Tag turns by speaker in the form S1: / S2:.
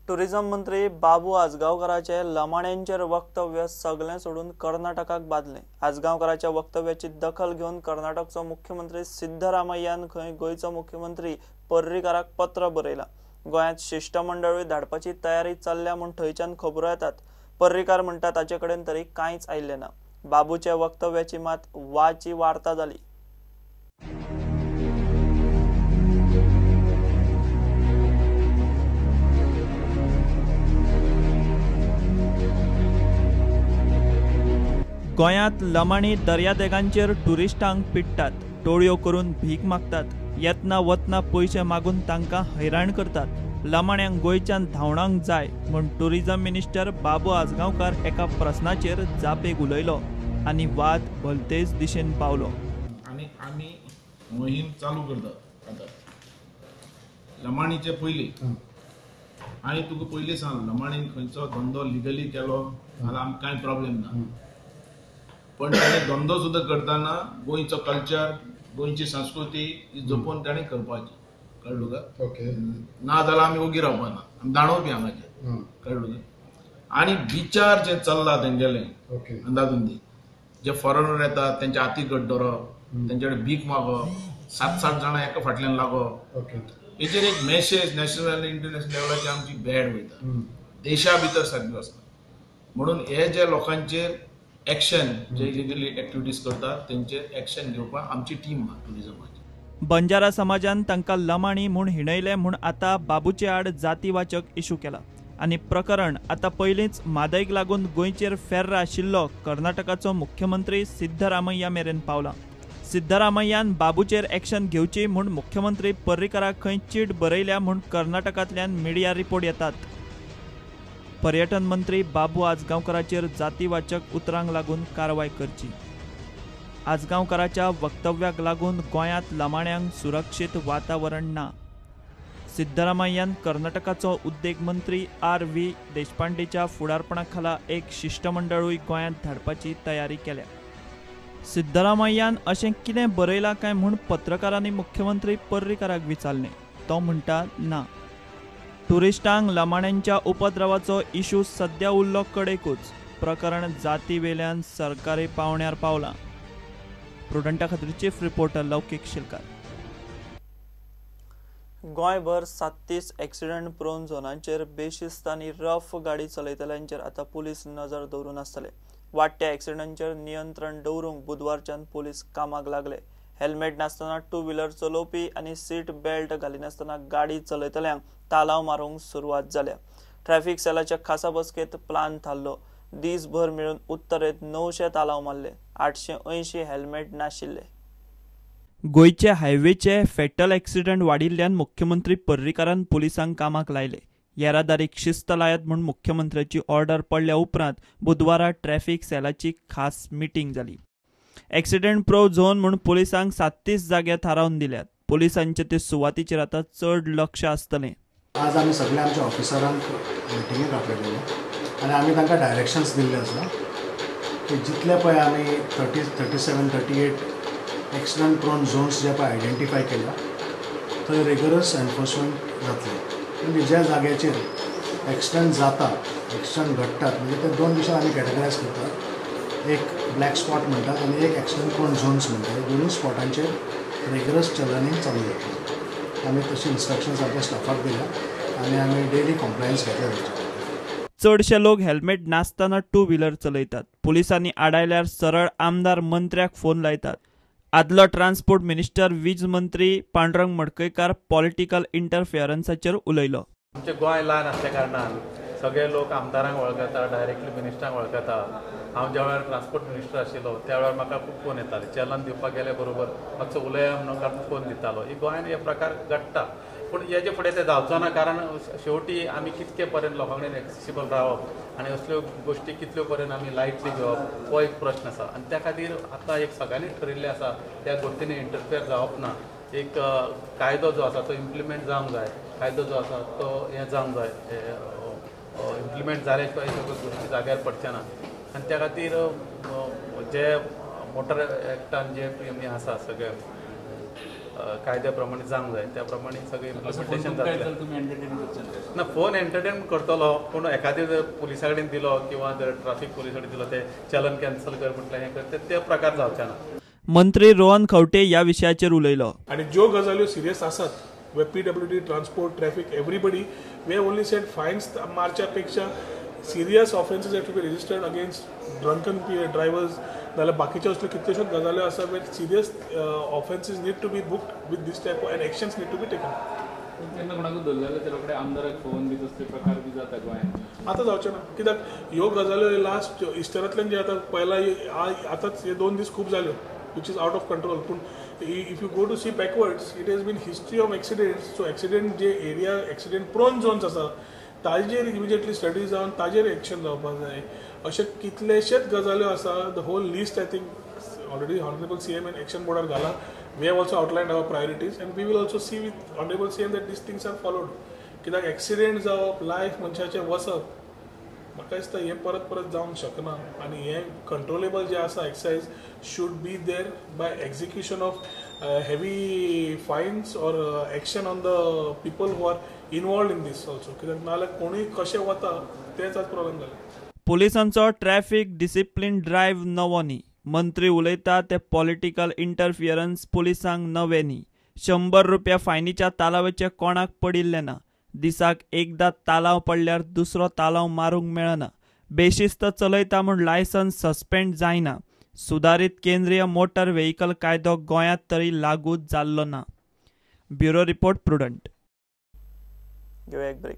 S1: Tourism मंत्री बाबू आजगांवकाराचे लमाण्यांचेर वक्तव्य सगळें सोडून कर्नाटकाक बादलें. आजगांवकाराच्या वक्तव्याची दखल घेवन कर्नाटकचो मुख्यमंत्री सिद्धरामय्यान खंय गोंयचो मुख्यमंत्री पर्रीकाराक पत्र बरयलां. गोंयांत शिश्टमंडळूय धाडपाची तयारी चल्ल्या म्हूण थंयच्यान खबरो येतात. पर्रीकार म्हणटा ताचे कडेन तरी कांयच आयिल्लें ना. बाबूच्या वक्तव्याची मात वाची वार्ता जाली. गोंयांत लमाणी दर्यादेगांचेर टुरिस्टांक पिडटात, टोळयो करून भीक मागतात, येतना वतना पयशे मागून तांकां हैराण करतात. लमाण्यांक गोंयच्यान धांवणांक जाय म्हूण टुरिझम मिनिस्टर बाबू आजगांवकार एका प्रस्नाचेर जापेक उलयलो आनी वाद भलतेच दिशेन पावलो.
S2: आनी आमी मोहीम चालू करतात आतां लमाणीचे पयलीं. आनी तुका पयलीं सांग, लमाणीन खंयचो धंदो लिगली केलो जाल्यार आमकां कांय प्रॉब्लेम ना, पण ताणें धंदो सुद्दां करतना गोंयचो कल्चर, गोंयची संस्कृती ही जपून ताणें करपाची. कळ्ळें तुका?
S3: ओके.
S2: ना जाल्यार आमी ओगी रावपाना, आमी दाणोवपी हांगाचेर. कळ्ळें तुका? आनी बिचार जें चल्लां तेंगेलें अंदाजून दी, जे फॉरेनर येतात तेंच्या हाती गट धरप, तेंचे कडेन भीक मागप, 7-7 जाणां एका फाटल्यान लागप, हेचेर एक मॅसेज नॅशनल आनी इंटरनॅशनल लेवलाचेर आमची बॅड वयता, देशा भितर सारकी वचना. म्हणून हे जे लोकांचेर एक्शन, जे इलिगली एक्टिविटीज करतात तेंचेर एक्शन घेवपाक आमची टीम आहा टुरिझमाची.
S1: बंजारा समाजान तांकां लमाणी म्हूण हिणयले म्हूण आतां बाबूचे आड जातीवाचक इशू केला आनी प्रकरण आतां पयलींच मादयक लागून गोंयचेर फेर्र आशिल्लो कर्नाटकाचो मुख्यमंत्री सिद्धरामय्या मेरेन पावला. सिद्धरामय्यान बाबूचेर एक्शन घेवची म्हूण मुख्यमंत्री पर्रीकाराक खंय चीट बरयल्या म्हूण कर्नाटकांतल्यान मिडिया रिपोर्ट येतात. पर्यटन मंत्री बाबू आजगांवकाराचेर जातीवाचक उतरांक लागून कारवाय करची. आजगांवकाराच्या वक्तव्याक लागून गोंयांत लमाण्यांक सुरक्षीत वातावरण ना. सिद्धरामय्यान कर्नाटकाचो उद्देग मंत्री आर.व्ही. देशपांडेच्या फुडारपणा खाला एक शिश्टमंडळूय गोंयांत धाडपाची तयारी केल्या. सिद्धरामय्यान अशें कितें बरयलां काय म्हूण पत्रकारांनी मुख्यमंत्री पर्रीकाराक विचारलें. तो म्हणटा ना. टुरिस्टांक लमाण्यांच्या उपद्रवाचो इशू सद्या उरलो कडेकूच. प्रकरण जातीवेल्यान सरकारी पावण्यार पावलां. प्रुडंटा खातीर चीफ रिपोर्टर लौकीक शिलकार. गोंयभर 37 एक्सिडंट प्रोन झोनांचेर बेशिस्त आनी रफ गाडी चलयतल्यांचेर आतां पुलीस नजर दवरून आसतले. वाडट्या एक्सिडंटांचेर नियंत्रण दवरूंक बुधवारच्यान पुलीस कामाक लागले. हेल्मेट नासतना टू व्हिलर चलोवपी आनी सीट बेल्ट घालिनासतना गाडी चलयतल्यांक तालाव मारूंक सुरवात जाल्या. ट्रॅफिक सेलाच्या खासा बसकेंत प्लान थारलो. दीसभर मेळून उत्तरेंत 900 तालाव मारले. 880 हेल्मेट नाशिल्ले. गोंयचे हायवेचे फेटल एक्सिडंट वाडिल्ल्यान मुख्यमंत्री पर्रीकारान पुलिसांक कामाक लायले. येरादारीक शिस्त लायात म्हूण मुख्यमंत्र्याची ऑर्डर पडल्या उपरांत बुधवारा ट्रॅफिक सेलाची खास मिटींग जाली. एक्सिडंट प्रो झोन म्हूण पुलिसांक 37 जागे थारावन दिल्यात. पुलिसांचे ते सुवातीचेर आतां चड लक्ष आसतलें.
S3: आज आमी सगळे आमच्या ऑफिसरांक मिटिंगेक आपयलेले आनी आमी तांकां डायरेक्शन्स दिल्ले आसा की जितले पळय आमी 30, 37, 38 एक्सिडंट प्रोन झोन्स जे पळय आयडेंटिफाय केल्या थंय रिगरस एनफोर्समेंट जातलें. म्हणजे ज्या जाग्याचेर एक्सिडंट जाता, एक्सिडंट घडटात, म्हणजे ते 2 दिसांत आमी कॅटेगरायज करतात. एक ब्लॅक स्पॉट म्हणटात आनी एक एक्सिडंट प्रोन झोन्स म्हणटात. दोनूय स्पॉटांचेर रिगरस चलनींग चालू जातलें. आमी तशी इन्स्ट्रक्शन्स आमच्या स्टाफाक दिल्या आनी आमी डेली कॉम्प्लायन्स घेतल्या ताचेर.
S1: चडशे लोक हेल्मेट नासतना टू व्हिलर चलयतात. पुलिसांनी आडायल्यार सरळ आमदार मंत्र्याक फोन लायतात. आदलो ट्रान्सपोर्ट मिनिस्टर वीज मंत्री पांडुरंग मडकयकार पॉलिटिकल इंटरफियरन्साचेर उलयलो.
S4: आमचें गोंय ल्हान आसल्या कारणान सगळे लोक आमदारांक वळखता, डायरेक्टली मिनिस्टरांक वळखता. हांव ज्या वेळार ट्रान्सपोर्ट मिनिस्टर आशिल्लो त्या वेळार म्हाका खूब फोन येताले. चलन दिवपाक गेल्या बरोबर मातसो उलया म्हणून कारण फोन दितालो. ही गोंयान हे प्रकार घडटा, पूण हेजे फुडें ते जावचो ना, कारण शेवटी आमी कितके पर्यंत लोकां कडेन एक्सेसिबल रावप आनी असल्यो गोश्टी कितल्यो पर्यंत आमी लायटली घेवप हो एक प्रश्न आसा. आनी त्या खातीर आतां एक सगळ्यांनी ठरिल्लें आसा त्या गोश्टींनी इंटरफियर जावप ना. एक कायदो जो आसा तो इम्प्लिमेंट जावंक जाय, कायदो जो आसा तो हें जावंक जाय, इम्प्लिमेंट जाल्या शिवाय सगळ्यो गोश्टी जाग्यार पडचे ना. आनी त्या खातीर जे मोटर एक्टान जे आसा सगळे कायद्या प्रमाणे जावंक जाय त्या प्रमाणे सगळें इम्प्लिमेंटेशन जातलें. ना, फोन एंटरटेन करतलो, पूण एखादे जर पुलिसा कडेन दिलो किंवा जर ट्राफीक पुलिसा कडेन दिलो ते चलन कॅन्सल कर म्हटल्यार हें कर, ते प्रकार जावचे ना.
S1: मंत्री रोहन खंवटे ह्या विशयाचेर उलयलो.
S5: आनी ज्यो गजाल्यो सिरियस आसात where PWD, transport, traffic, everybody, we have only said fines मारच्या पेक्षा serious offences have to be registered against drunken drivers. नाल्यार बाकीच्यो असल्यो कितल्योश्योच गजाल्यो आसा where serious offences need to be booked with this type and actions need to be taken.
S6: तेन्ना कोणाकूच धरले जाल्यार ते रोखडे आमदाराक फोन बी तसले प्रकार बी जाता गोंयांत.
S5: आतां जावचें ना, कित्याक ह्यो गजाल्यो लास्ट इस्टरांतल्यान जे आतां पयला आतांच हे 2 दीस खूब जाल्यो, which is out of control. Pun if you go to see backwards, it has been history of accidents. So accident J area accident prone zones आसा ताजेर इमिजिएटली स्टडी जावन ताजेर एक्शन जावपाक जाय. अशे कितलेशेच गजाल्यो आसा. The whole list I think already honourable CM N action बोर्डार घाला. We have also outlined our priorities and we will also see with honourable CM that these things are followed. कित्याक एक्सिडेंट जावप, life मनशाचें वचप, म्हाका दिसता हें परत परत जावंक शकना. आनी हें कंट्रोलेबल जें आसा excise should be there by execution of heavy fines or action on the people who are involved in this also. कित्याक नाजाल्यार कोणूय कशें वता तेंच आज प्रॉब्लम जालें.
S1: पुलिसांचो ट्रॅफिक डिसिप्लीन ड्रायव्ह नवो न्ही. मंत्री उलयता ते पॉलिटिकल इंटरफियरन्स पुलिसांक नवें न्ही. 100 रुपया फायनीच्या तालावाचें कोणाक पडिल्लें ना. दिसाक एकदा तालाव पडल्यार दुसरो तालाव मारूंक मेळना. बेशिस्त चलयता म्हूण लायसन्स सस्पेंड जायना. सुदारीत केंद्रीय मोटर व्हेकल कायदो गोंयांत तरी लागू जाल्लो ना. Bureau report, Prudent. घेवया एक ब्रेक.